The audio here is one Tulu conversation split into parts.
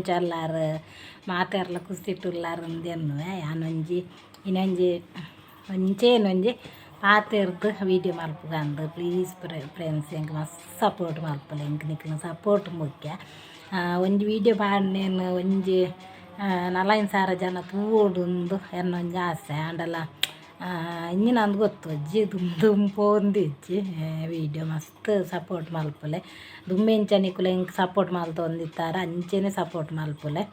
ಎಂಚಲ್ಲಾರ್ ಮಾತೆರ್ಲ ಕುಸಿಟ್ ಉಲ್ಲಾರ್ ಉಂದು ಎನ್ನುವೆ. ಯಾನೊಂಜಿ ಇನ್ನೊಂಜಿ ಒಂಚೇನೊಂಜಿ ಪಾತೆರ್ದ್ ವೀಡಿಯೋ ಮಲ್ಪುಗಂದು. ಪ್ಲೀಸ್ ಫ್ರೆಂಡ್ಸ್, ಎಂಕ್ ಮಸ್ತ್ ಸಪೋರ್ಟ್ ಮಲ್ಪುಲೆ. ಎಂಕ್ ನಿಕ್ಲೆನ ಸಪೋರ್ಟ್ ಮುಖ್ಯ. ಒಂಜಿ ವೀಡಿಯೋ ಪಾಡ್ನೇನ್ ಒಂಜಿ 45,000 ಜನ ತೂವೊಡುಂದು ಎನ್ನೊಂಜಿ ಆಸೆ. ಆಂಡಲ ಇಂಚಿನಂದು ಗೊತ್ತುಜ್ಜಿ, ದುಂಬು ದುಂಬು ಪೋವೊಂದಿಜ್ಜಿ ವೀಡಿಯೋ. ಮಸ್ತ್ ಸಪೋರ್ಟ್ ಮಲ್ಪುಲೆ. ದುಂಬೆಂಚ ನಿಕುಲು ಎಂಕ್ ಸಪೋರ್ಟ್ ಮಲ್ತೊಂದಿತ್ತರ, ಅಂಚೆನೆ ಸಪೋರ್ಟ್ ಮಲ್ಪುಲೆ.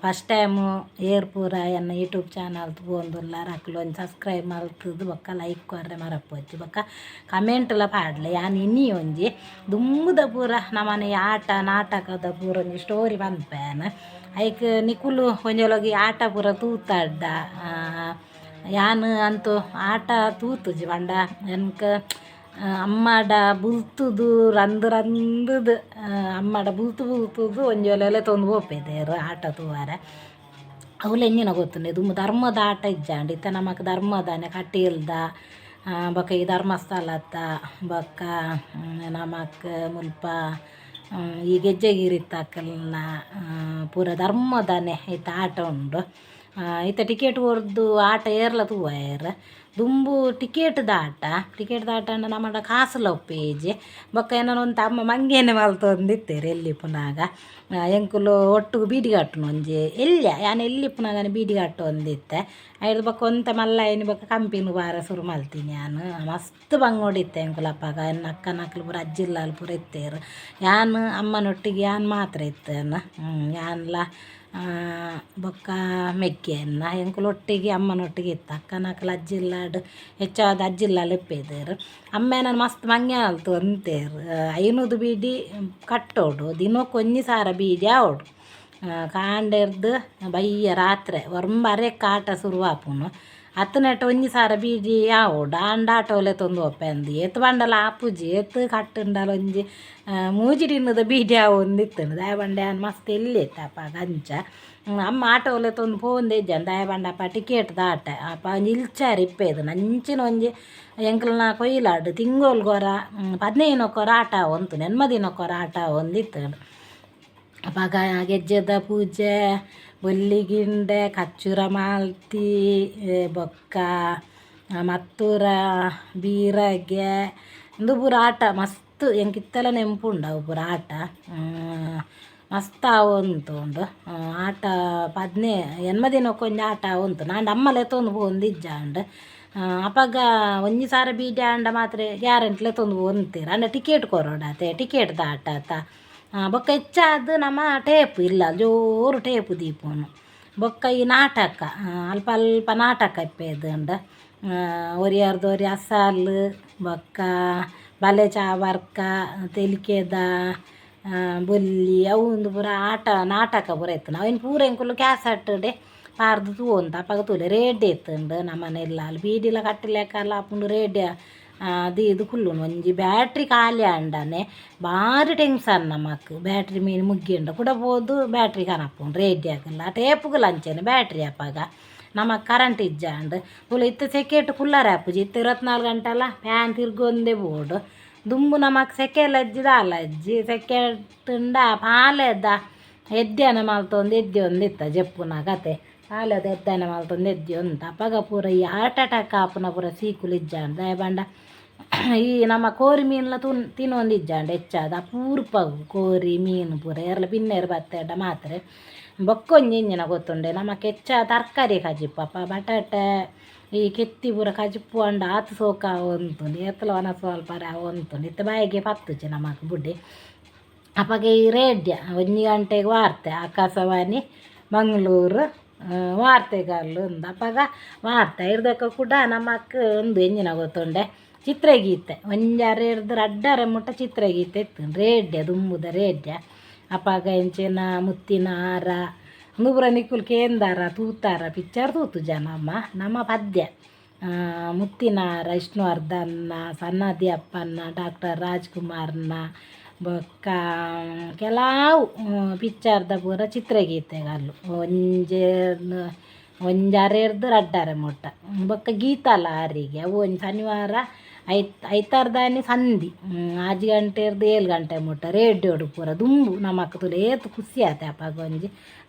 ಫಸ್ಟ್ ಟೈಮು ಏರ್ ಪೂರ ಎನ್ನ ಯೂಟ್ಯೂಬ್ ಚಾನಲ್ ತೂವೊಂದುಲ್ಲಾರ, ಅಕುಲು ಒಂಜಿ ಸಬ್ಸ್ಕ್ರೈಬ್ ಮಲ್ತುದು ಬೊಕ್ಕ ಲೈಕ್ ಕೊರ್ರೆ ಮರಪೊಚ್ಚಿ, ಬೊಕ್ಕ ಕಮೆಂಟ್ಲ ಪಾಡ್ಲೆ. ಯಾನ್ ಇನಿ ಒಂಜಿ ದುಂಬುದ ಪೂರ ನಮನೆ ಆಟ ನಾಟಕದ ಪೂರ ಒಂಜಿ ಸ್ಟೋರಿ ಪನ್ಪೆ ಯಾನ್. ಐಕ್ ನಿಕುಲು ಒಂಜೊಲಗಿ ಆಟ ಪೂರ ತೂತಾಡ್ಡ? ಯಾನ್ ಅಂತು ಆಟ ತೂತುಜಿ. ಪಂಡ ಎನ್ಕ್ ಅಮ್ಮಡ ಬುಲ್ತುದು ರಂದು ರಂದುದು, ಅಮ್ಮಡ ಬುಲ್ತು ಬುಲ್ತುದು ಒಂಜಿ ಒಲೆ ತೊಂದು ಪೋಪೆದೆರ್ ಆಟ ತೂವರೆ. ಅವ್ಲು ಎಂಚಿನ ಗೊತ್ತುಂಡೆ, ದುಂಬು ಧರ್ಮದ ಆಟ ಇಜ್ಜಾಂಡ್. ಇತ್ತೆ ನಮಕ್ ಧರ್ಮದಾನೆ ಕಟೀಲ್ದ, ಬೊಕ ಈ ಧರ್ಮಸ್ಥಳತ್ತ, ಬೊಕ್ಕ ನಮಕ್ ಮುಲ್ಪ ಈ ಗೆಜ್ಜೆಗಿರಿತಕಲ್ನ ಪೂರ ಧರ್ಮದಾನೆ ಇತ್ತೆ ಆಟ ಉಂಡು. ಇತ್ತೆ ಟಿಕೆಟ್ ಕೊರ್ದು ಆಟ ಏರ್ಲ ತೂವಯೆರ್. ದುಂಬು ಟಿಕೆಟ್ದ ಆಟ. ಟಿಕೆಟ್ದ ಆಟ ಆಂಡ ನಮಡ ಕಾಸುಲ ಉಪ್ಪೇಜಿ. ಬೊಕ್ಕ ಎನನ್ ಒಂತೆ ಅಮ್ಮ ಮಂಗೇನೆ ಮಲ್ತೊಂದಿತ್ತೆರ್ ಎಲ್ಲಿಪುನಾಗ. ಎಂಕುಲು ಒಟ್ಟುಗು ಬೀಡಿ ಕಟ್ಟುನು. ಒಂಜಿ ಎಲ್ಯ ಯಾನ್ ಎಲ್ಲಿಪ್ಪುನಾಗನೆ ಬೀಡಿ ಕಟ್ಟೊಂದಿತ್ತೆ. ಐಡ್ದ್ ಬೊಕ್ಕ ಒಂತೆ ಮಲ್ಲ ಆಯಿನಿ ಬೊಕ್ಕ ಕಂಪಿನ್ ಬಾರ ಸುರು ಮಲ್ತಿನಿ ಯಾನ್. ಮಸ್ತ್ ಬಂಗೊಡಿತ್ತೆ ಎಂಕುಲು ಅಪಗ. ಎನ್ನ ಅಕ್ಕನಕುಲು ಪೂರ ಅಜ್ಜಿಲ್ಲಾಲ್ ಪೂರ ಇತ್ತೆರ್. ಯಾನ್ ಅಮ್ಮನೊಟ್ಟಿಗೆ ಯಾನ್ ಮಾತ್ರ ಇತ್ತೆನ. ಯಾನ್ಲ ಬೊಕ್ಕ ಮೆಗ್ಯೆ ಎನ್ನ ಎಂಕುಲು ಒಟ್ಟಿಗೆ ಅಮ್ಮನೊಟ್ಟಿಗೆ ಇತ್ತ. ಅಕ್ಕನಕುಲು ಅಜ್ಜಿಲ್ಲಾಡ್ ಹೆಚ್ಚಾದ್ ಅಜ್ಜಿಲ್ಲಾಲ್ ಇಪ್ಪೆದೆರ್. ಅಮ್ಮ ಎನನ್ ಮಸ್ತ್ ಮಂಗೆ ಮಲ್ತೊಂತೆರ್. 500 ಬೀಡಿ ಕಟ್ಟೋಡು, ದಿನಕ್ಕೆ ಒಂಜಿ ಸಾರ ಬೀಡಿ ಆವೊಡು. ಕಾಂಡೆರ್ದ್ ಬಯ್ಯ ರಾತ್ರೆ ಒರ್ಂಬ ಅರೆಕ್ ಆಟ ಶುರು ಆಪುನು. ಅತ್ತನೆಟ್ 1000 ಬೀಡಿ ಆವೊಡು. ಆಂಡ ಆಟೋಲೆ ತೊಂದು ಪೋಪೆಂದು ಏತ್ ಪಂಡಲ ಆಪುಜಿ. ಏತ್ ಕಟ್ಟುಂಡಲ ಒಂಜಿ ಮೂಜಿ ದಿನದ ಬೀಡಿ ಆವೊಂದಿತ್ತುಂಡು. ದಾಯೆ ಪಂಡ ಯಾನ್ ಮಸ್ತ್ ಎಲ್ಯ ಇತ್ತೆ ಅಪಗ. ಅಂಚ ಅಮ್ಮ ಆಟೋಲೆ ತೊಂದು ಪೋವೊಂದೇ ಇಜ್ಜಂಡ್. ದಾಯೆ ಪಂಡ ಅಪ ಟಿಕೆಟ್ದ ಆಟ. ಅಪ ಒಂಜಿ ಇಲ್ಚಾರ್ ಇಪ್ಪೆದು ನಂಚಿನ ಒಂಜಿ ಎಂಕಲ್ನ ಕೊಯ್ಲಾಡ್ ತಿಂಗೊಲ್ಗೊರ, 15ಕ್ಕೊರ ಆಟ ಆವೊಂತು, 8 ದಿನಕ್ಕೊರ ಆಟ ಆವೊಂದಿತ್ತುಂಡು. ಅಪಗ ಗೆಜ್ಜೆದ ಪೂಜೆ, ಬೊಲ್ಲಿಗಿಂಡೆ, ಕಚ್ಚೂರ ಮಾಲ್ತಿ, ಬೊಕ್ಕ ಮತ್ತೂರ ಬೀರಗೆ, ಉಂದು ಪೂರ ಆಟ ಮಸ್ತ್ ಎಂಕ್ ಇತ್ತೆಲ ನೆಂಪುಂಡು. ಅವು ಪೂರ ಆಟ ಮಸ್ತ್ ಆವೊಂತುಂಡು. ಆಟ 15, 8 ದಿನಕ್ಕೊಂಜಿ ಆಟ ಆವೊಂತು. ಆಂಡ ಅಮ್ಮ ಲೆತ್ತೊಂದು ಪೋವೊಂದಿಜ್ಜಾಂಡ್. ಅಪಗ 1000 ಬೀಡಿ ಆಂಡ ಮಾತ್ರ ಗ್ಯಾರಂಟಿ ಲೆತ್ತೊಂದು ಪೋವೊಂತೆರ್. ಆಂಡ ಟಿಕೆಟ್ ಕೊರೊಡಾತೆ, ಟಿಕೆಟ್ದ ಆಟ ಅತ್ತ. ಬೊಕ್ಕ ಹೆಚ್ಚಾದ್ ನಮ ಟೇಪ್ ಇಲ್ಲ ಜೋರು ಟೇಪ್ ದೀಪುನು. ಬೊಕ್ಕ ಈ ನಾಟಕ, ಅಲ್ಪ ಅಲ್ಪ ನಾಟಕ ಇಪ್ಪೆದುಂಡು. ಒರಿಯರ್ದ್ ಒರಿ ಅಸಾಲ್, ಬೊಕ್ಕ ಬಲೆ ಚಾವರ್ಕ, ತೆಲಿಕೆದ ಬೊಲ್ಲಿ, ಅವು ಉಂದು ಪೂರ ಆಟ ನಾಟಕ ಪೂರ ಇತ್ತುಂಡು. ಅವೆನ್ ಪೂರ ಎಂಕುಲು ಕ್ಯಾಸೆಟ್ ಪಾರ್ದ್ ತೂವೊಂತ. ಅಪಗ ತೂಲೆ ರೇಡಿಯೋ ಇತ್ತುಂಡು ನಮ್ಮನೆ ಇಲ್ಲಲ್. ಬೀಡಿಲ ಕಟ್ಟಿಲೆಕ್ಕಲ ಆಪುಂಡು. ರೇಡಿಯೋ ದೀದ್ ಕುಲ್ಲುನು. ಒಂಜಿ ಬ್ಯಾಟ್ರಿ ಖಾಲಿ ಆಂಡನೆ ಬಾರಿ ಟೆನ್ಷನ್ ನಮಕ್. ಬ್ಯಾಟ್ರಿ ಮೀನ್ ಮುಗ್ಗಿಂಡ ಕುಡ ಪೋದು ಬ್ಯಾಟ್ರಿ ಕನಪುಂಡು ರೇಡಿಯೋಗುಲ ಟೇಪುಗುಲ ಅಂಚೆನೆ ಬ್ಯಾಟ್ರಿ. ಅಪಗ ನಮಕ್ ಕರೆಂಟ್ ಇಜ್ಜಾಂಡ್. ಪುಲ ಇತ್ತೆ ಸೆಕೆಟ್ ಕುಲ್ಲರೆ ಆಪುಜಿ. ಇತ್ತೆ 24 ಗಂಟೆಲ ಫ್ಯಾನ್ ತಿರ್ಗೊಂದೇ ಬೋಡು. ದುಂಬು ನಮಕ್ ಸೆಕೆ ಇಜ್ಜಿ, ದಾಲ ಇಜ್ಜಿ. ಸೆಕೆ ಇತ್ತುಂಡ ಪಾಲೆದ ಎದ್ದೆನ ಮಲ್ತೊಂದು ಎದ್ದೊಂದಿತ್ತ. ಜೆಪ್ಪುನ ಕತೆ, ಪಾಲೆದ ಎದ್ದೆನ ಮಲ್ತೊಂದು ಎದ್ದೊಂತ. ಅಪಗ ಪೂರ ಈ ಹಾರ್ಟ್ ಅಟ್ಯಾಕ್ ಆಪುನ ಪೂರ ಸೀಕುಲು ಇಜ್ಜಾಂಡ್. ದಾಯೆ ಪಂಡ ಈ ನಮ್ಮ ಕೋರಿ ಮೀನ್ಲ ತುನ್ ತಿನ್ನೊಂದಿಜ್ಜಾಂಡ್ ಹೆಚ್ಚಾದ್. ಅಪೂರ್ಪಗ್ ಕೋರಿ ಮೀನು ಪೂರ ಏರ್ಲ ಬಿನ್ನೆರ್ ಬತ್ತೆರ್ಡ ಮಾತ್ರ. ಬೊಕ್ಕ ಒಂಜಿ ಎಂಚಿನ ಗೊತ್ತುಂಡೆ, ನಮಕ್ ಹೆಚ್ಚ ತರಕಾರಿ ಕಜಿಪು. ಅಪ ಬಟಾಟೆ, ಈ ಕೆತ್ತಿ ಪೂರ ಕಜಿಪು ಅಂಡ ಆತ್ ಸೋಕ ಆವೊಂತುಂಡು. ಏತ್ಲ ವನಸ್ ಮಲ್ಪರೆ ಆವೊಂತುಂಡು. ಇತ್ತೆ ಬಾಯಿಗೆ ಪತ್ತುಜಿ ನಮಕ್ ಬುಡ್ಡಿ. ಅಪಗ ಈ ರೇಡಿಯೋ 1 ಗಂಟೆಗೆ ವಾರ್ತೆ, ಆಕಾಶವಾಣಿ ಮಂಗಳೂರು ವಾರ್ತೆಗಳು ಉಂದು. ಅಪಗ ವಾರ್ತೆ ಐರ್ದಕ್ಕ ಕೂಡ ನಮಕ್ ಉಂದು ಎಂಚಿನ ಗೊತ್ತುಂಡೆ, ಚಿತ್ರಗೀತೆ. ಒಂಜರೆ ಹಿಡ್ದು ರಡ್ಡರೆ ಮುಟ್ಟ ಚಿತ್ರಗೀತೆ ಇತ್ತು ರೇಡಿಯೋ, ದುಂಬುದ ರೇಡಿಯೋ. ಅಪಗ ಎಂಚಿನ ಮುತ್ತಿನ ಹಾರ ಉಂದು ಪೂರ ನಿಕುಲು ಕೇಂದಾರ, ತೂತಾರ? ಪಿಕ್ಚರ್ ತೂತುಜ ನಮ. ನಮ್ಮ ಪದ್ಯ ಮುತ್ತಿನ ಹಾರ, ವಿಷ್ಣುವರ್ಧನ್ನ, ಸನಾದಿ ಅಪ್ಪಣ್ಣ, ಡಾಕ್ಟರ್ ರಾಜ್ಕುಮಾರ್ನ, ಬೊಕ್ಕ ಕೆಲವು ಪಿಕ್ಚರ್ದ ಪೂರ ಚಿತ್ರಗೀತೆಗಳು ಒಂಜಿ ಒಂಜರೆ ಹಿಡ್ದು ರಡ್ಡರೆ ಮುಟ್ಟ. ಬೊಕ್ಕ ಗೀತಲಹರಿಗೆ ಅವು ಒಂಜಿ ಶನಿವಾರ. ಐತಾರ್ದಾನಿ ಸಂಧಿ 6 ಗಂಟೆರ್ದು 7 ಗಂಟೆ ಮುಟ್ಟ ರೇಡಿಯೋಡು ಪೂರ ದುಂಬು ನಮಕ್ ತೂಲೆ ಏತ್ ಖುಷಿ ಆತೆ ಅಪಗ ಒಂಜಿ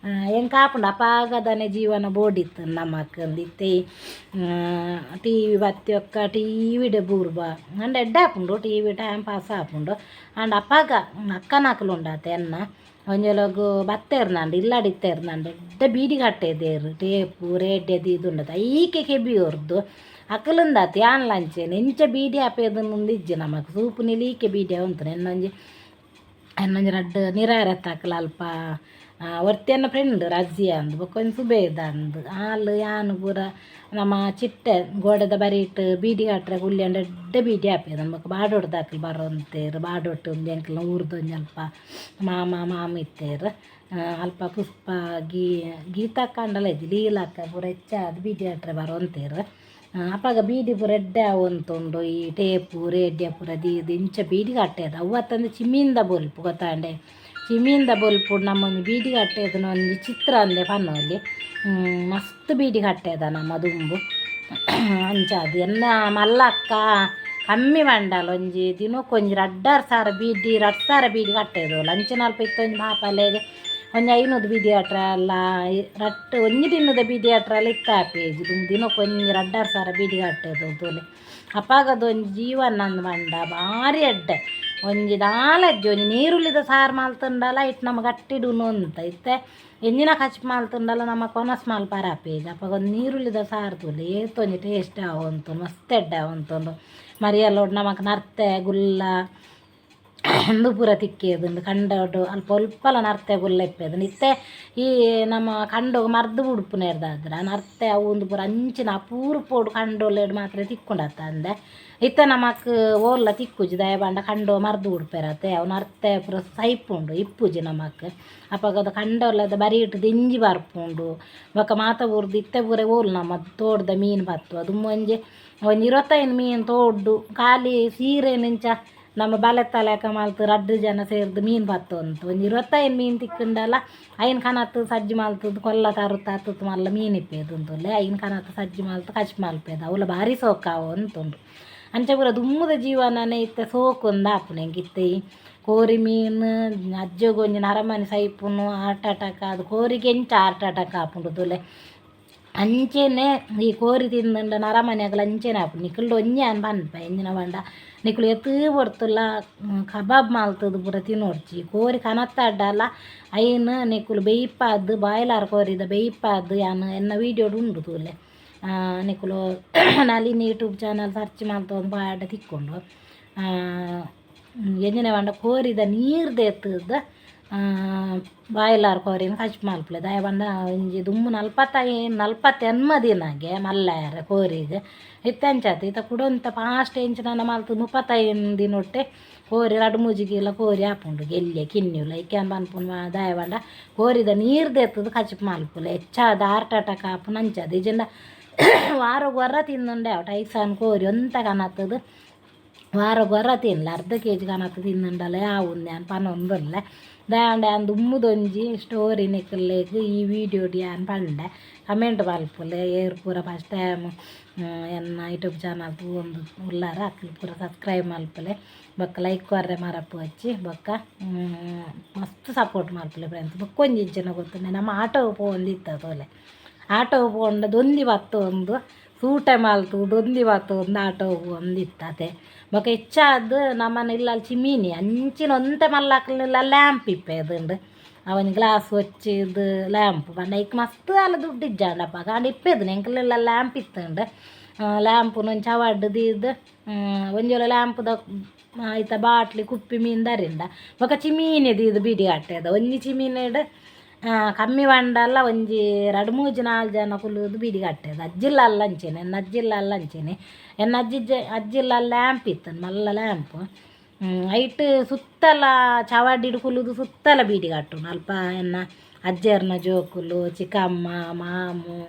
ಎಂಕ್ ಆಪುಂಡು ಅಪಾಗದನೆ ಜೀವನ ಬೋಡಿತ್ತು ನಮಕ್ ಇತ್ತೆ ಟಿವಿ ಬತ್ತಿಬೊಕ್ಕ ಟಿವಿಡೆ ಬೂರ್ಬ ಆಂಡ ಎಡ್ಡೆ ಆಪುಂಡು ಟಿವಿ ಟೈಮ್ ಪಾಸ್ ಆಪುಂಡು. ಆಂಡ ಅಪಗ ಅಕ್ಕನಕುಲು ಉಂಡಾತೆ ಎನ್ನ ಒಂಜೊಲಗು ಬತ್ತೆರ್ನಾಂಡ್ ಇಲ್ಲಡ್ ಇತ್ತೆರ್ನಾಂಡ್ ಎಡ್ಡೆ ಬೀಡಿ ಕಟ್ಟೆದೆರ್ ಟೇಪು ರೇಡಿಯೋ ದೀದುಂಡತ ಐಕೆ ಕೆಬಿ ಕೊರ್ದು ಅಕುಲುಂದಾತ ಯಾನ್ಲ ಅಂಚೆನೆ ಇಂಚ ಬೀಡಿ ಆಪೇದನುಂದು ಇಜ್ಜಿ ನಮಕ್ ಸೂಪು ನಿಲೀಕೆ ಬೀಡಿ ಆವೊಂತುಂಡು. ಎನ್ನೊಂಜಿ ಎನ್ನೊಂಜಿ ರಡ್ಡ್ ನಿರಾರತ್ತಾಕುಲು ಅಲ್ಪ ಒರ್ತಿ ಎನ್ನ ಫ್ರೆಂಡ್ ರಜಿಯಾ ಅಂದ್ ಬೊಕೊಂಜಿ ಸುಬೇದ ಅಂದ್ ಆಲ್ ಯಾನ್ ಪೂರ ನಮ ಚಿಟ್ಟೆ ಗೋಡೆದ ಬರಿಟ್ ಬೀಡಿ ಕಟ್ಟರೆ ಕುಲ್ಲಿಯಂಡ ಎಡ್ಡೆ ಬೀಡಿ ಆಪೆರ್ ಬೊಕ ಬಾಡೋಡ್ದಕುಲು ಬರೊಂತೆರ್. ಬಾಡೋಟ್ಟು ಉಂದು ಎಂಕಲ್ನ ಊರ್ದೊಂಜಿ ಅಲ್ಪ ಮಾಮ ಮಾಮಿ ಇತ್ತೆರ್. ಅಲ್ಪ ಪುಷ್ಪ ಗೀತಕ್ಕ ಆಂಡಲ ಇಜ್ಜಿ ಲೀಲಕ್ಕ ಪೂರ ಹೆಚ್ಚಾದ್ ಬೀಡಿ ಕಟ್ಟರೆ ಬರೊಂತೆರ್. ಅಪಗ ಬೀಡಿ ಪೂರ ಎಡ್ಡೆ ಆವೊಂತುಂಡು. ಈ ಟೇಪು ರೇಡಿಯೋ ಪೂರ ದೀದ್ ಇಂಚ ಬೀಡಿ ಕಟ್ಟೆದ್ ಅವು ಅತ್ತಂದೆ ಚಿಮಿಂದ ಬೊಲ್ಪು ಗೊತ್ತಾಂಡೆ. ಚಿಮಿಂದ ಬೊಲ್ಪುಡು ನಮೊಂಜಿ ಬೀಡಿ ಕಟ್ಟೆದ್ನ ಒಂಜಿ ಚಿತ್ರ ಅಂದೆ ಪನೊಲಿ. ಮಸ್ತ್ ಬೀಡಿ ಕಟ್ಟೆದ ನಮ ದುಂಬು ಅಂಚಾದ್ ಎನ್ನ ಮಲ್ಲಕ್ಕ ಕಮ್ಮಿ ಪಂಡಲ್ ಒಂಜಿ ದಿನಕ್ಕೊಂಜಿ 2500 ಬೀಡಿ 2000 ಬೀಡಿ ಕಟ್ಟೆದೋಲು. ಅಂಚಿನ ಅಲ್ಪ ಇತ್ತೊಂಜಿ ಮಾಪಲೆಗ್ ಒಂಜಿ 500 ಬೀಡಿ ಕಟ್ರೆಲ್ಲ ರಟ್ಟ್ ಒಂಜಿ ದಿನದ ಬೀಡಿ ಕಟ್ರೆಲ್ಲ ಇತ್ತ ಆಪೇಜಿ ದುಂಬು ದಿನಕ್ಕೊಂಜಿ 2500 ಬೀಡಿ ಕಟ್ಟೆದೋಲು ತೂಲೆ. ಅಪಗದ ಒಂಜಿ ಜೀವನ ಅಂದ್ ಪಂಡ ಬಾರಿ ಎಡ್ಡೆ. ಒಂಜಿ ದಾಲ ಇಜ್ಜಿ ಒಂಜಿ ನೀರುಳ್ಳಿದ ಸಾರು ಮಲ್ತುಂಡಲ ಐಟ್ ನಮ ಗಟ್ಟಿಡ್ ಉನೊಂತ. ಇತ್ತೆ ಎಂಜಿನ ಕಚಿಪ್ ಮಲ್ತುಂಡಲ ನಮಕ್ ವನಸ್ ಮಲ್ಪರ ಆಪೇಜಿ. ಅಪಗ ಒಂಜಿ ನೀರುಳ್ಳಿದ ಸಾರು ತೂಲೆ ಏತೊಂಜಿ ಟೇಸ್ಟ್ ಆವೊಂತುಂಡು ಮಸ್ತ್ ಎಡ್ಡೆ ಆವೊಂತುಂಡು. ಮರಿಯಲೋಡು ನಮಕ್ ನರ್ತೆ ಗುಲ್ಲ ಉಂದು ಪೂರ ತಿಕ್ಕೇದುಂಡು. ಕಂಡೋಡು ಅಲ್ಪ ಒಲ್ಪಲ ನರ್ತೆ ಗುಲ್ಲ ಇಪ್ಪೆದುಂಡು. ಇತ್ತೆ ಈ ನಮ ಕಂಡೊಗು ಮರ್ದ್ ಬುಡ್ಪುನೆರ್ದಾದ್ರ ನರ್ತೆ ಅವು ಉಂದು ಪೂರ ಅಂಚಿನ ಅಪೂರ್ಪೊಡು ಕಂಡೊಲೆಡ್ ಮಾತ್ರ ತಿಕ್ಕುಂಡತ್ತಂದೆ ಇತ್ತೆ ನಮಕ್ ಓಲ್ಲ ತಿಕ್ಕುಜಿ. ದಾಯೆ ಪಂಡ ಕಂಡೊ ಮರ್ದ್ ಬುಡ್ಪೆರತೆ ಅವು ನರ್ತೆ ಪೂರ ಸೈಪುಂಡು ಇಪ್ಪುಜಿ ನಮಕ್. ಅಪಗದ ಕಂಡೊಲೆದ ಬರಿಟ್ ದಿಂಜಿ ಬರ್ಪುಂಡು. ಬೊಕ ಮಾತ ಊರ್ದು ಇತ್ತೆ ಪೂರ ಓಲು ನಮ ತೋಡುದ ಮೀನು ಪತ್ತುವ. ದುಂಬು ಒಂಜಿ ಒಂಜಿ 25 ಮೀನು ತೋಡ್ಡು ಖಾಲಿ ಸೀರೆನ್ ಇಂಚ ನಮ್ಮ ಬಲೆತ್ತ ಲೆಕ ಮಲ್ತ್ ರಡ್ಡ್ ಜನ ಸೇರ್ದ್ ಮೀನು ಪತ್ತೊಂತು ಒಂಜಿ 25 ಮೀನು ತಿಕ್ಕುಂಡಲ ಐನ್ ಕನತ್ ಸಜ್ಜಿ ಮಲ್ತುದು ಕೊಲ್ಲ ತರುತ ಅತ್ತುತ್ತು ಮಲ್ಲ ಮೀನು ಇಪ್ಪೇದು ಉಂತುಲ್ಲೆ ಐನ್ ಕನತ್ ಸಜ್ಜಿ ಮಲ್ತ್ ಕಚಿಪ್ ಮಲ್ಪೇದು ಅವುಲ ಭಾರಿ ಸೋಕಾವೊಂತುಂಡು. ಅಂಚ ಪೂರ ದುಂಬುದ ಜೀವನನೇ ಇತ್ತೆ ಸೋಕುಂದು ಆಪುಂಡು ಎಂಕ್. ಇತ್ತೆ ಈ ಕೋರಿ ಮೀನು ಅಜ್ಜಗ್ ಒಂಜಿ ನರಮನಿ ಸೈಪುನು ಹಾರ್ಟ್ ಅಟ್ಯಾಕ್ ಆದ್ ಕೋರಿಗೆ ಎಂಚ ಹಾರ್ಟ್ ಅಟ್ಯಾಕ್ ಆಪುಂಡು ತೂಲೆ ಅಂಚೆನೆ ಈ ಕೋರಿ ತಿಂದುಂಡ ನರಮನಿಯಗಲ ಅಂಚೆನೆ ಆಪುಂಡು. ನಿಕುಲ್ಡ ಒಂಜಿ ಯಾನ್ ಪನ್ಪೆ ಎಂಚಿನ ಪಂಡ ನಿಕುಲು ಏತ್ ಪೊರ್ತುಲ ಕಬಾಬ್ ಮಲ್ತುದು ಪೂರ ತಿನೊಡ್ಚಿ. ಕೋರಿ ಕನತ್ತಡಲ ಐನ್ ನಿಕುಲು ಬೇಯ್ಪಾದ್ ಬಾಯ್ಲರ್ ಕೋರಿದ ಬೇಯ್ಪಾದ್ ಯಾನ್ ಎನ್ನ ವೀಡಿಯೋಡು ಉಂಡು ತೂಲೆ. ನಿಕುಲು ನಳಿನಿ ಯೂಟ್ಯೂಬ್ ಚಾನಲ್ ಸರ್ಚ್ ಮಲ್ತೊಂದು ಪಾಡ ತಿಕ್ಕುಂಡು. ಎಂಚಿನ ಪಂಡ ಕೋರಿದ ನೀರು ದೆತ್ತುದು ಬಾಯ್ಲರ್ ಕೋರಿನ್ ಕಚಿಪ್ ಮಲ್ಪುಲೆ. ದಾಯೆ ಪಂಡ ಒಂಜಿ ದುಂಬು 45 49 ದಿನಗೆ ಮಲ್ಲಾಯೆರ್ ಕೋರಿಗ್. ಇತ್ತೆ ಅಂಚಾತ್ ಇತ್ತೆ ಕುಡ ಒಂತೆ ಫಾಸ್ಟ್ ಎಂಚಿನಾನ ಮಲ್ತ್ 35 ದಿನೊಟ್ಟೆ ಕೋರಿ 2-3 ಕಿಲೋ ಕೋರಿ ಆಪುಂಡು ಎಲ್ಯ ಕಿನ್ನಿಲು. ಐಕೆ ಯಾನ್ ಪನ್ಪುನ ದಾಯೆ ಪಂಡ ಕೋರಿದ ನೀರು ದೆತ್ತುದು ಕಚಿಪ್ ಮಲ್ಪುಲೆ. ಹೆಚ್ಚಾದ್ ಹಾರ್ಟ್ ಅಟ್ಯಾಕ್ ಆಪುನ ಅಂಚಾದ್. ಇಜ್ಜಿಂಡ ವಾರೊಗು ಒರ ತಿಂದುಂಡೆ ಆವು ಟೈಸನ್ ಕೋರಿ ಒಂತೆ ಕನತುದು ವಾರೊಗು ಒರ ತಿನ್ಲೆ ಅರ್ಧ ಕೆಜಿ ಕನತ್ ತಿಂದುಂಡಲ ಯಾವುಂದು ಯಾನ್ ಪನೊಂದುಲ್ಲೆ. ದಾಯೆ ಪಂಡ ಯಾನ್ ದುಂಬುದೊಂಜಿ ಸ್ಟೋರಿ ನಿಕುಲೆಗ್ ಈ ವೀಡಿಯೋಡು ಯಾನ್ ಪಂಡೆ. ಕಮೆಂಟ್ ಮಲ್ಪುಲೆ ಏರ್ ಪೂರ ಫಸ್ಟ್ ಟೈಮ್ ಎನ್ನ ಯೂಟ್ಯೂಬ್ ಚಾನಲ್ ತೂವೊಂದು ಉಲ್ಲರ ಅಕುಲು ಪೂರ ಸಬ್ಸ್ಕ್ರೈಬ್ ಮಲ್ಪುಲೆ. ಬೊಕ್ಕ ಲೈಕ್ ಕೊರ್ರೆ ಮರಪೊಚ್ಚಿ. ಬೊಕ್ಕ ಮಸ್ತ್ ಸಪೋರ್ಟ್ ಮಲ್ಪುಲೆ ಫ್ರೆಂಡ್ಸ್. ಬೊಕ್ಕ ಒಂಜಿ ಎಂಚಿನ ಗೊತ್ತುಂಡೆ ನಮ ಆಟೋ ಪೋವೊಂದಿತ್ತ ತೂಲೆ. ಆಟೋ ಪೋಂಡ ದೊಂದಿ ಬತ್ತೊಂದು ಸೂಟೆ ಮಲ್ತು ದೊಂದಿ ಬತ್ತೊಂದು ಆಟೋ ಪೋವೊಂದಿತ್ತ ಅತೆ. ಬೊಕ ಹೆಚ್ಚಾದ್ ನಮನ ಇಲ್ಲಲ್ ಚಿಮಿನಿ ಅಂಚಿನ ಒಂತೆ ಮಲ್ಲಕ್ಲೆನ ಲ್ಯಾಂಪ್ ಇಪ್ಪೆದುಂಡು. ಅವೊಂಜಿ ಗ್ಲಾಸ್ ಒಚ್ಚಿದ್ ಲ್ಯಾಂಪ್ ಪಂಡ ಐಕ್ ಮಸ್ತ್ ದಾಲ ದುಡ್ಡು ಇಜ್ಜಾಂಡ್ ಅಪಗ ಆಂಡ ಇಪ್ಪೆದುಂಡು ಎಂಕಲೆಲ್ಲ ಲ್ಯಾಂಪ್ ಇತ್ತುಂಡು. ಲ್ಯಾಂಪುನು ಒಂಜಿ ಚವಡ್ ದೀದ್ ಒಂಜಿ ಲ್ಯಾಂಪುದ ಐತ ಬಾಟ್ಲಿ ಕುಪ್ಪಿ ಮೀನ್ ದರಿಂಡ ಬೊಕ ಚಿಮೀನಿ ದೀದ್ ಬೀಡಿ ಕಟ್ಟೆದ. ಒಂಜಿ ಚಿಮಿನಿಡ್ ಕಮ್ಮಿ ಪಂಡಲ ಒಂಜಿ ರಡ್ಡ್ ಮೂಜಿ ನಾಲ್ ಜನ ಕುಲ್ಲುದು ಬೀಡಿ ಕಟ್ಟೆದ. ಅಜ್ಜಿಲ್ಲಲ್ಲ ಅಂಚೆನೆ ಎನ್ನ ಅಜ್ಜಿಲ್ಲಲ್ಲ ಅಂಚೆನೆ ಎನ್ನ ಅಜ್ಜಿ ಅಜ್ಜಿಲ್ಲಲ್ ಲ್ಯಾಂಪ್ ಇತ್ತುಂಡು ಮಲ್ಲ ಲ್ಯಾಂಪ್. ಐಟ್ ಸುತ್ತಲ ಚಾವಡಿಡ್ ಕುಲ್ಲುದು ಸುತ್ತಲ ಬೀಡಿ ಕಟ್ಟುನು. ಅಲ್ಪ ಎನ್ನ ಅಜ್ಜೆರ್ನ ಜೋಕುಲು ಚಿಕ್ಕಮ್ಮ ಮಾಮು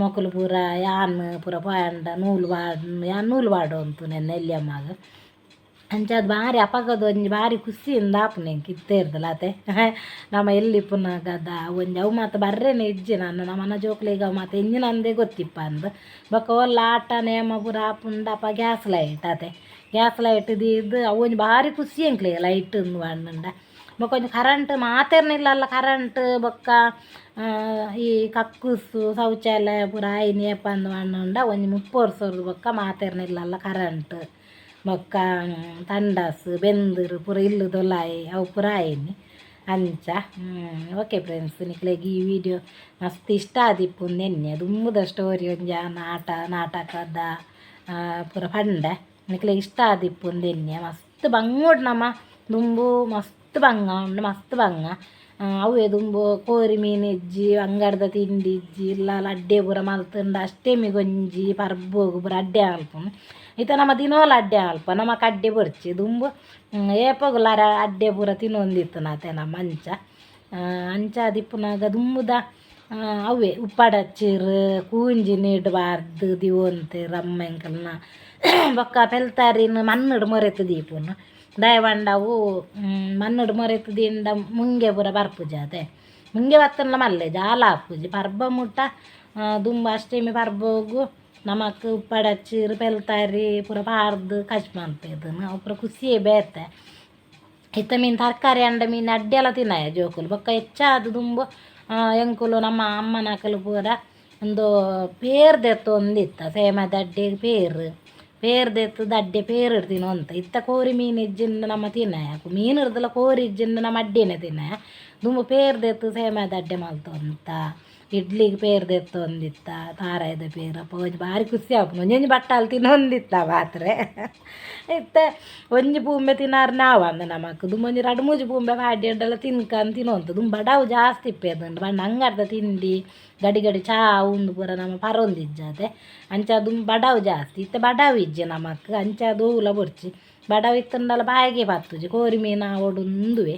ಮೊಕುಲು ಪೂರ ಯಾನ್ ಪೂರ ಪೋಯಂಡ ನೂಲು ಪಾಡ್ ಯಾನ್ ನೂಲು ಪಾಡೊಂತು ಎನ್ನ ಎಲ್ಯಮ್ಮಗ್. ಅಂಚಾದ್ ಬಾರಿ ಅಪಗದ ಒಂಜಿ ಬಾರಿ ಖುಷಿಯಿಂದ ಆಪುಂಡು ಎಂಕ್ ಇತ್ತೆರ್ದಲ ಅತೆ. ನಮ ಎಲ್ಲಿ ಇಪ್ಪುನಗದ ಒಂಜಿ ಅವು ಮಾತ ಬರ್ರೆನೆ ಇಜ್ಜಿ ನನ ನಮನ ಜೋಕ್ಲೆಗ್ ಅವು ಮಾತ ಎಂಚಿನಂದೇ ಗೊತ್ತಿಪ್ಪಂದ್. ಬೊಕ ಓಲ್ಲ ಆಟ ನೇಮ ಪೂರ ಆಪುಂಡ ಅಪ ಗ್ಯಾಸ್ ಲೈಟ್ ಅತೆ. ಗ್ಯಾಸ್ ಲೈಟ್ ದೀದ್ ಅವು ಒಂಜಿ ಬಾರಿ ಖುಷಿ ಎಂಕ್ಲೆಗ್ ಲೈಟ್ ಉಂದು ಪಂಡ. ಬೊಕ ಒಂಜಿ ಕರೆಂಟ್ ಮಾತೆರ್ನ ಇಲ್ಲಲ್ಲ ಕರೆಂಟ್ ಬೊಕ್ಕ ಈ ಕಕ್ಕುಸು ಶೌಚಾಲಯ ಪೂರ ಆಯಿನಿ ಏಪಂದ್ ಪಂಡ ಒಂಜಿ 30 ವರ್ಷರ್ದು ಬೊಕ್ಕ ಮಾತೆರ್ನ ಇಲ್ಲಲ್ಲ ಕರೆಂಟ್ ಬೊಕ್ಕ ತಂಡಸ್ ಬೆಂದುರು ಪೂರ ಇಲ್ಲುದೊಲಾಯಿ ಅವು ಪೂರ ಆಯಿನಿ ಅಂಚ. ಓಕೆ ಫ್ರೆಂಡ್ಸ್, ನಿಕ್ಲೆಗ್ ಈ ವಿಡಿಯೋ ಮಸ್ತ್ ಇಷ್ಟ ಆದಿಪ್ಪುಂದು ಎನ್ನೆ. ದುಂಬುದ ಸ್ಟೋರಿ ಒಂಜಿ ಆಟ ನಾಟಕದ ಪೂರ ಪಂಡೆ, ನಿಕ್ಲೆಗ್ ಇಷ್ಟ ಆದಿಪ್ಪುಂದು ಎನ್ನೆ. ಮಸ್ತ್ ಬಂಗೋಡು ನಮ ದುಂಬು, ಮಸ್ತ್ ಬಂಗ ಉಂಡು, ಮಸ್ತ್ ಬಂಗ. ಅವೇ ದುಂಬು ಕೋರಿ ಮೀನು ಇಜ್ಜಿ, ಅಂಗಡ್ದ ತಿಂಡಿ ಇಜ್ಜಿ, ಇಲ್ಲ ಅಡ್ಡೆ ಪೂರ ಮಲ್ತುಂಡ ಅಷ್ಟೆಮಿಗೊಂಜಿ ಪರ್ಬೋಗು ಪೂರ ಅಡ್ಡೆ ಮಲ್ಪುನು. ಇತ್ತೆ ನಮ ದಿನೋಲ ಅಡ್ಡೆ ಮಲ್ಪ, ನಮಕ್ ಅಡ್ಡೆ ಬೊರ್ಚಿ. ದುಂಬು ಏಪೊಗುಲ ಅಡ್ಡೆ ಪೂರ ತಿನ್ನೊಂದಿತ್ತುನತೆ ನಮ. ಅಂಚ ಅಂಚ ಆದಿಪ್ಪುನಗ ದುಂಬುದ ಅವೇ ಉಪ್ಪಾಡಚ್ಚೀರು ಕೂಂಜಿ ನೀಡ್ಬಾರ್ದು ದಿವೊಂತೆರ್ ಅಮ್ಮ ಎಂಕಲ್ನ. ಬೊಕ್ಕ ಪೆಲ್ತಾರಿನ್ ಮಣ್ಣುಡು ಮೊರೆತು ದೀಪುನು. ದಾಯೆ ಪಂಡ ಅವು ಮಣ್ಣುಡು ಮೊರೆತು ದೀಂಡ ಮುಂಗೆ ಪೂರ ಬರ್ಪುಜಿ ಅತೆ. ಮುಂಗೆ ಬತ್ತುಂಡ ಮಲ್ಲೆ ಜಾಲ ಆಪುಜಿ ಪರ್ಬ ಮುಟ್ಟ. ದುಂಬು ಅಷ್ಟೆಮಿ ಪರ್ಬೋಗು ನಮಕ್ ಉಪ್ಪಾಡಚ್ಚೀರು ಪೆಲ್ತಾರಿ ಪೂರ ಪಾಡ್ದು ಕಜ್ಪು ಮನ್ಪೆರ್. ಅವು ಪೂರ ಖುಷಿಯೇ ಬೇತೆ. ಇತ್ತೆ ಮೀನು ತರಕಾರಿ ಅಂಡ ಮೀನು ಅಡ್ಡೆಲ ತಿನ್ನಯ ಜೋಕುಲು. ಬೊಕ್ಕ ಹೆಚ್ಚಾದ್ ದುಂಬು ಎಂಕುಲು ನಮ್ಮ ಅಮ್ಮನಕುಲು ಪೂರ ಉಂದು ಪೇರ್ ದೆತ್ತೊಂದಿತ್ತ, ಸೇಮದ ಅಡ್ಡೆಗ್ ಪೇರ್ ಪೇರ್ ದೆತ್ತುದು ಅಡ್ಡೆ ಪೇರ್ ತಿನ್ನೊಂತ. ಇತ್ತೆ ಕೋರಿ ಮೀನು ಇಜ್ಜಿಂಡ ನಮ ತಿನ್ನಯ, ಮೀನು ಇರ್ದಲ ಕೋರಿ ಇಜ್ಜಿಂಡ ನಮ ಅಡ್ಡೆನೆ ತಿನ್ನಯ. ದುಂಬು ಪೇರ್ ದೆತ್ತು ಸೇಮದ ಅಡ್ಡೆ ಮಲ್ತೊಂತ, ಇಡ್ಲಿಗ್ ಪೇರ್ ದೆತ್ತೊಂದಿತ್ತ, ತಾರಾಯ್ದ ಪೇರ್. ಅಪ್ಪ ಒಂಜಿ ಬಾರಿ ಖುಷಿ ಆಪುಂಡು. ಒಂಜೊಂಜಿ ಬಟ್ಟಲು ತಿನ್ನೊಂದಿತ್ತ ಮಾತ್ರೆ. ಇತ್ತೆ ಒಂಜಿ ಪೂಂಬೆ ತಿನ್ನಾರ್ ನಾವಂದ್ ನಮಕ್. ದುಂಬು ಒಂಜಿ ರಡ್ಡ್ ಮೂಜಿ ಪೂಂಬೆ ಪಾಡ್ಯಂಡಲ ತಿನ್ಕಂದ್ ತಿನ್ನೊಂತ. ದುಂಬು ಬಡವು ಜಾಸ್ತಿ ಇಪ್ಪೆದುಂಡು ಪಂಡ ಅಂಗಡ್ದ ತಿಂಡಿ ಗಡಿ ಗಡಿ ಚಾ ಉಂದು ಪೂರ ನಮ ಪರೊಂದಿಜ್ಜತೆ. ಅಂಚ ದುಂಬು ಬಡವು ಜಾಸ್ತಿ, ಇತ್ತೆ ಬಡವು ಇಜ್ಜಿ ನಮಕ್. ಅಂಚ ಒವುಲ ಬೊರ್ಚಿ. ಬಡವು ಇತ್ತುಂಡಲ ಬಾಯಿಗೆ ಪತ್ತುಜಿ, ಕೋರಿ ಮೀನು ಆವೊಡು ಉಂದುವೆ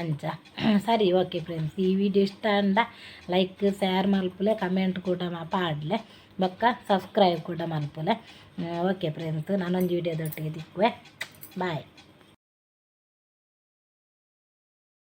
ಅಂಚ. ಸರಿ, ಓಕೆ ಫ್ರೆಂಡ್ಸ್, ಈ ವಿಡಿಯೋ ಇಷ್ಟ ಆಂಡ ಲೈಕ್ ಶೇರ್ ಮಲ್ಪುಲೆ, ಕಮೆಂಟ್ ಕೂಡ ಪಾಡ್ಲೆ, ಬೊಕ್ಕ ಸಬ್ಸ್ಕ್ರೈಬ್ ಕೂಡ ಮಲ್ಪುಲೆ. ಓಕೆ ಫ್ರೆಂಡ್ಸ್, ನಾನೊಂಜಿ ವಿಡಿಯೋದೊಟ್ಟಿಗೆ ತಿಕ್ಕುವೆ. ಬಾಯ್.